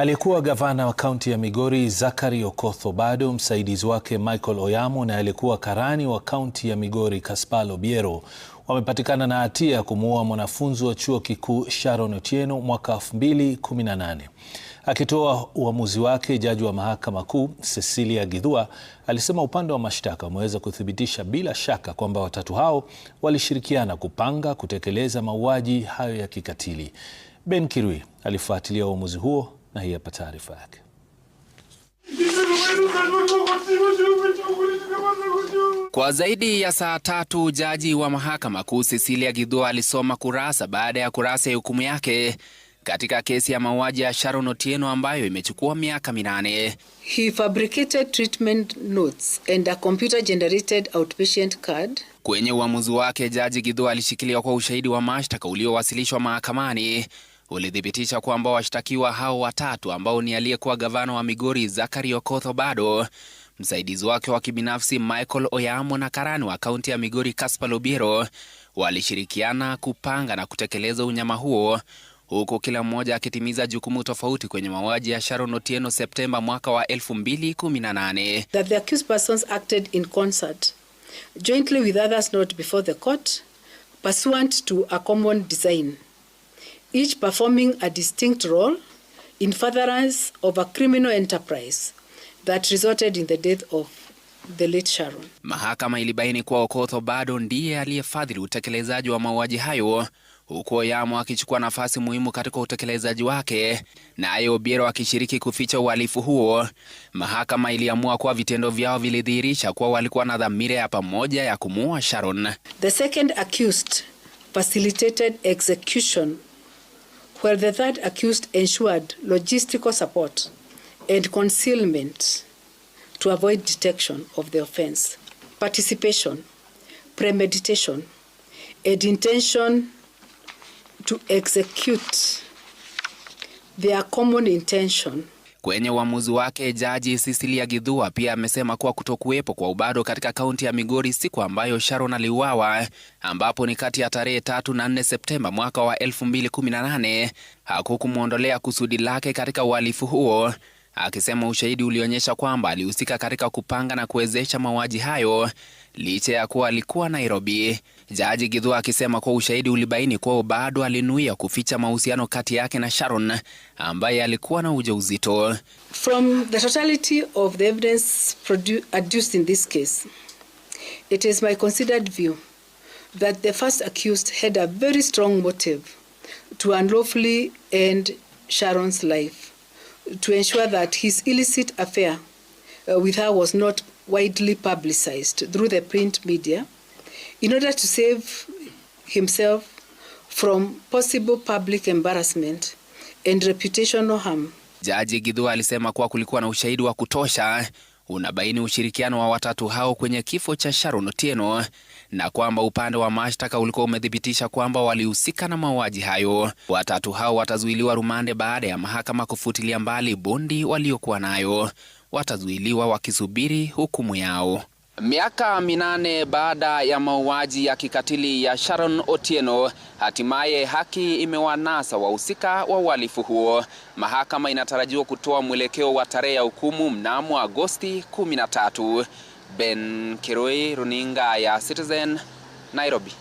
Aliyekuwa gavana wa kaunti ya Migori Zachary Okoth Obado, msaidizi wake Michael Oyamo na aliyekuwa karani wa kaunti ya Migori Caspal Obiero wamepatikana na hatia ya kumuua mwanafunzi wa chuo kikuu Sharon Otieno mwaka 2018. Akitoa uamuzi wake, jaji wa mahakama kuu Cecilia Githua alisema upande wa mashtaka umeweza kuthibitisha bila shaka kwamba watatu hao walishirikiana kupanga kutekeleza mauaji hayo ya kikatili. Ben Kirui alifuatilia uamuzi huo na hii hapa taarifa yake. Kwa zaidi ya saa tatu, jaji wa mahakama kuu Cecilia Githua alisoma kurasa baada ya kurasa ya hukumu yake katika kesi ya mauaji ya Sharon Otieno ambayo imechukua miaka 8. He fabricated treatment notes and a computer generated outpatient card. Kwenye uamuzi wake, jaji Githua alishikilia kwa ushahidi wa mashtaka uliowasilishwa mahakamani ulithibitisha kwamba washtakiwa hao watatu ambao ni aliyekuwa gavana wa Migori Zachary Okoth Obado, msaidizi wake wa kibinafsi Michael Oyamo na karani wa kaunti ya Migori Caspal Obiero walishirikiana kupanga na kutekeleza unyama huo, huku kila mmoja akitimiza jukumu tofauti kwenye mauaji ya Sharon Otieno Septemba mwaka wa 2018. That the accused persons acted in concert jointly with others not before the court pursuant to a common design, each performing a distinct role in furtherance of a criminal enterprise that resulted in the death of the late Sharon. Mahakama ilibaini kuwa Okoth Obado ndiye aliyefadhili utekelezaji wa mauaji hayo, huku Oyamo akichukua nafasi muhimu katika utekelezaji wake, naye Obiero akishiriki kuficha uhalifu huo. Mahakama iliamua kuwa vitendo vyao vilidhihirisha kuwa walikuwa na dhamira ya pamoja ya kumuua Sharon. The second accused facilitated execution, while the third accused ensured logistical support and concealment to avoid detection of the offense. Participation, premeditation, and intention to execute their common intention. Kwenye uamuzi wake, jaji Cecilia Githua pia amesema kuwa kutokuwepo kwa Obado katika kaunti ya Migori siku ambayo Sharon aliuawa, ambapo ni kati ya tarehe 3 na 4 Septemba mwaka wa 2018, hakukumwondolea kusudi lake katika uhalifu huo, akisema ushahidi ulionyesha kwamba alihusika katika kupanga na kuwezesha mauaji hayo licha ya kuwa alikuwa Nairobi. Jaji Githua akisema kuwa ushahidi ulibaini kuwa Obado alinuia kuficha mahusiano kati yake na Sharon ambaye alikuwa na ujauzito. From the totality of the evidence adduced in this case, it is my considered view that the first accused had a very strong motive to unlawfully end Sharon's life, to ensure that his illicit affair with her was not widely publicized through the print media, in order to save himself from possible public embarrassment and reputational harm. Jaji Githua alisema kuwa kulikuwa na ushahidi wa kutosha unabaini ushirikiano wa watatu hao kwenye kifo cha Sharon Otieno na kwamba upande wa mashtaka ulikuwa umethibitisha kwamba walihusika na mauaji hayo. Watatu hao watazuiliwa rumande baada ya mahakama kufutilia mbali bondi waliokuwa nayo. Watazuiliwa wakisubiri hukumu yao. Miaka 8 baada ya mauaji ya kikatili ya Sharon Otieno, hatimaye haki imewanasa wahusika wa uhalifu huo. Mahakama inatarajiwa kutoa mwelekeo wa tarehe ya hukumu mnamo Agosti 13. Ben Kirui, runinga ya Citizen, Nairobi.